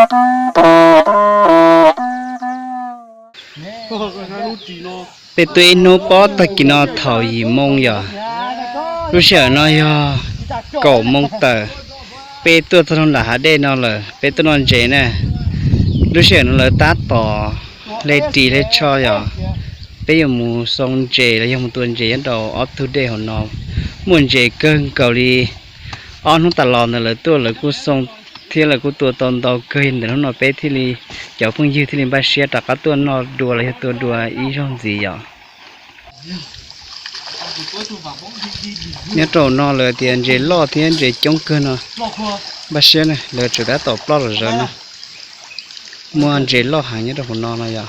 Peb tuaj ib hnub pob tag kis no thaum yim moo yom. Lub sij hawm no yog kaum moo tawm. Peb tuaj txog rau nram hav dej no lawm, peb tuaj noj ntses na. Lub sij hawm no lawv tab tom hle ris hle tsho yom. Peb yuav mus xoo ntses los yog mus tua ntses nyob rau ob tug dej hauv no. Muaj ntses kawg nkaus li. Ob hnub tas los ntawd lawv tuaj lawv kuj xoo thiab lawv kuj tua tau ntau kawg li ntawm hnub no peb thiaj li, cov phooj ywg thiaj li npaj siab rov qab tuaj noj dua los yog tua dua ib zaug ntxiv yom. Nyob rau no lawv tias ntses loj thiab ntses coob kawg no. Npaj siab ne, lawv tseem tab tom ploj los zawv no. Muaj ntses loj heev nyob rau hauv no no yom.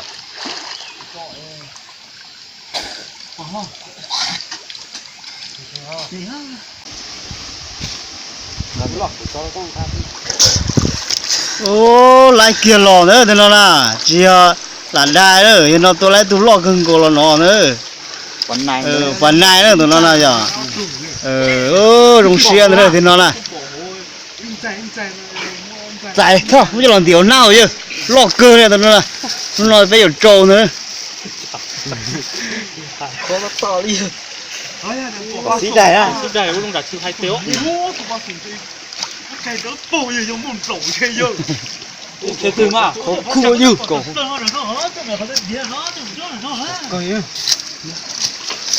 Ub, laib kiag los ntawd tus no na, tsis yog lam dai na, yog no tua laib tug loj kawg nkaus los no na. Pas nais na tus no na yog. Zoo siab ntawd tus no na. Txais, muab coj los ntim hauv hnab hauv yawg, loj kawg li tus no na. Hnub no peb yuav tsau ntawd.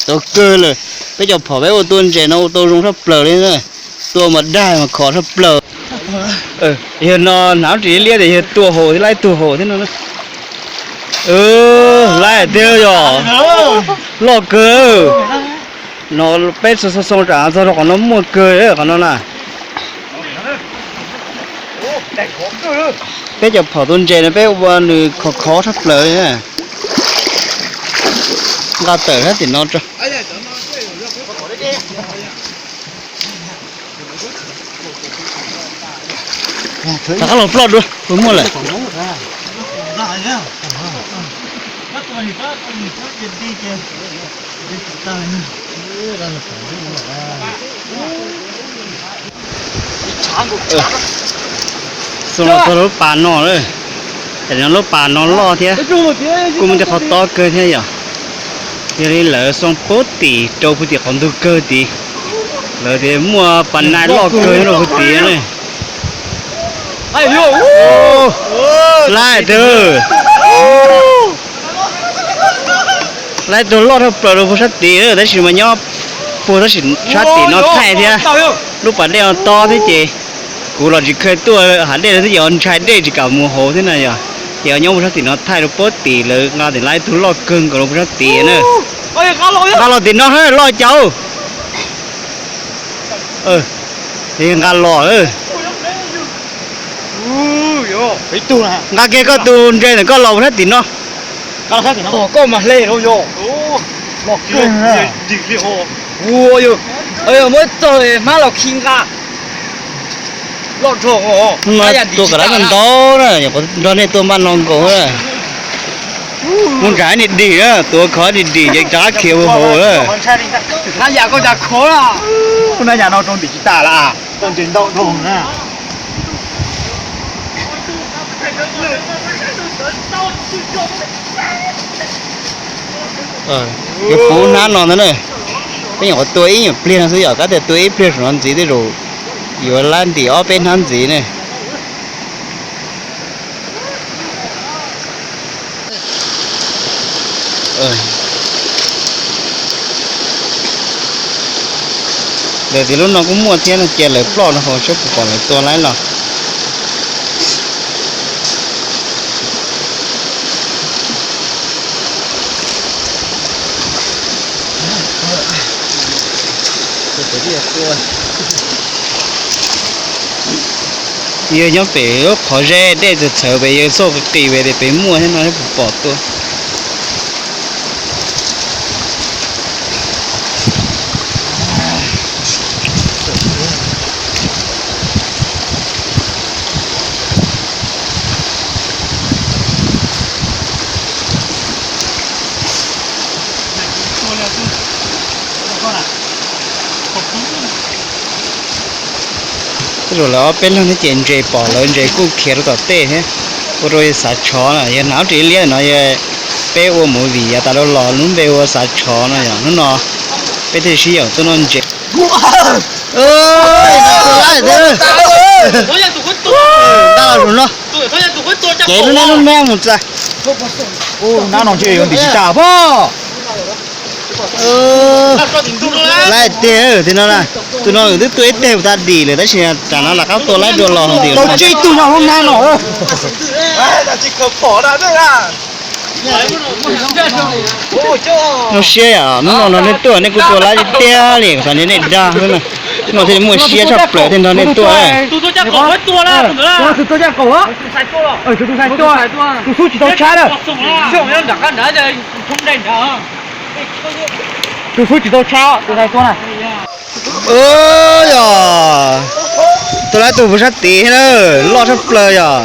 Tau kawg lawm, peb cov phom peb ua tua ntses no ua tau zoo tshaj plaws li na. Tua mas dag mas khov tshaj plaws. Yog no hnav tsis liab tias yog tua haus thiab laib tug haus thiab no. Laib tiag yog, loj kawg. No peb xoo xoo tsam txog rau qhov no muaj kawg qhov no na. Peb cov phom tua ntses no peb ua nws khov khov tshaj plaws li na. Nqa tawm sab tim no tso. Rov qab los ploj dua, puas muaj lawm. Xoo los txog lub pas no lawm. Tam no lub pas no loj thiab, kuj muaj tej qhov tob kawg thiab yom. Yog li lawv xoo pub tim rau puag tim qhov ntug kawg tid. Lawv tias muaj pas nai loj kawg nyob rau puag tid ne. Laib tiag. Laib tug loj dhau plaws rau puag sab tid, tab sis mas nyob puag tab sis sab tim no thaij thiab. Lub pas dej no tob thiab ces kuv los tsis kheev tuaj hav dej no thiab ces ntshai dej tsis kam mus hauv thiab na yog. Ces nyob puag sab tim no thaij rau puag tim lawv nqa tim laib tug loj kawg nkaus rau puag sab tid na. Nqa los tim no loj cas. Nqa los, nqa kiag koj tus ntses ntawm koj los puag sab tim no. Koj mas hle rau yog. Muab txog hmab los khi nqa. Hnub no tua kom lab ntau ntau na, nrog nej tua npaj no nkaus na. Mus ntsam ib nig dim na, tuav khov ib nig dim ces rov qab khiav mus hauv na. Nab yam koj cas khov na. Nab yam no rau ntim tsis tas lawm, tau ntses ntau dhau na. Yuav puv hnab no ntag na. Peb nyuam qhuav tua ib nyuam pliag no xwb yom, kab tias tua ib pliag saum no ntxiv tej zaum yuav lab ntim ob peb hnab ntxiv ne. Lawv tias lub no kuj muaj thiab no ces lawv ploj no hauv saib puas pom lawv tua laib los. Yog nyob pem lub qhov zeb dej txawv txhawv pem yawg txoj qis qis pem tias pem muaj thiab no puas pom tua. Tus Ua lawv ob peb leeg thiab ces ntses pom lawv ntses kuj khiav rau tom tej thiab, ua rau xav tshov na. Yog hnav ris liab no yog peb ua movie yav tas los lub npe ua xav tshov no yog hnub no peb thiaj sib yaum tuaj noj ntses. Ntab los zus no, ces lub neb lub neb mus txais. Nab no ntshe yuav ntim tsis tas pob. Laib tiag, tus no, tus no twb tuaj ib teg puas tag dim lawm tab sis tsam no lam qab tua laib dua los ntim. Tau tsib tug nyob hauv nab no. Zoo siab yom, hnub no nrog nej tuaj nej kuj tua laib tiag li, xav nej dag xwb na. Hnub no thiaj li muaj siab tshaj plaws thiaj nrog nej tuaj. Tus xub tsis tau tshab, tus xub tsis tau tshab, tus tais tua na. Yog tus lawv tus puas sab tid na, loj tshaj plaws yog,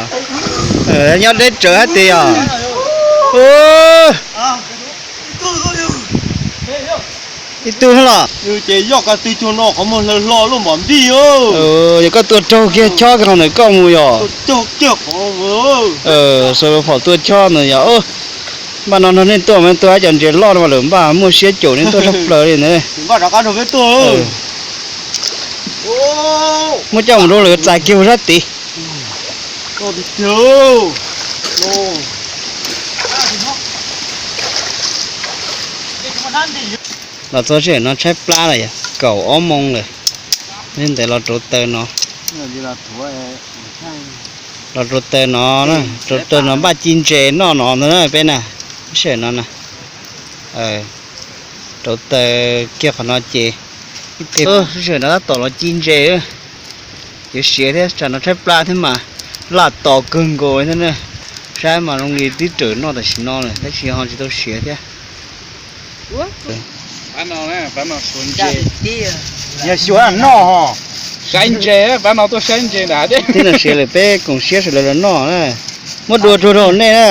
nyob deb tsawv hab tiag yog. Ib tug los. Ces yog ko tw cuag no qhov muag hlo hlo lub mom npij. Yog koj tua raug kiag chob kiag qhov ntawd koj mus yog. Xav phom tua chob ntawd yog. Npaj no nrog nej tuaj mas tuaj cov ntses loj no mas lawm npaj muaj siab caum nej tuaj tshaj plaws li ntawd. Muab coj mus rau lawv txais kiag ua sab tid. Los txog sij hawm no tshaib plab lawm yog kaum ob moos lawm. Li ntawd los rauv taws no, los rauv taws no, rauv taws no npaj ci ntses noj no ntag na peb na. Sij hawm no na, rauv taws kiag qhov no ces, sij hawm no tab tom los ci ntses. Yuav siav thiab, tsam no tshaib plab thiab mas laj tos kawg nkaus thiab na. Saib mas zoo li twb rawm noj tam sim no lawm tab sis ho tsis tau siav thiab. Yog xyuas noj ho. Saib ntses, pab no tuaj saib ntses ntag. Tib no siav lawm peb koom siab sawv daws los noj na. Muab dua rau rau nej na.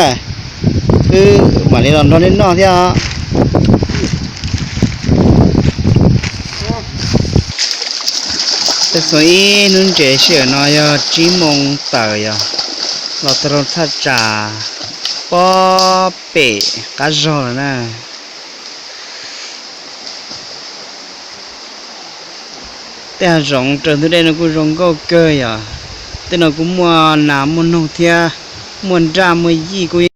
Wb mam li los nrog nej noj thiab. Tej xu ib hnub ntses sij hawm no yog tsib moos tawm yog los tau rau thaj tsam pob pem qab zog lawm na. Tej hav zoov raws ntug dej no kuj zoo nkauj kawg yom. Tej no kuj muaj nas muaj noog thiab, muaj nraj muaj yij kuj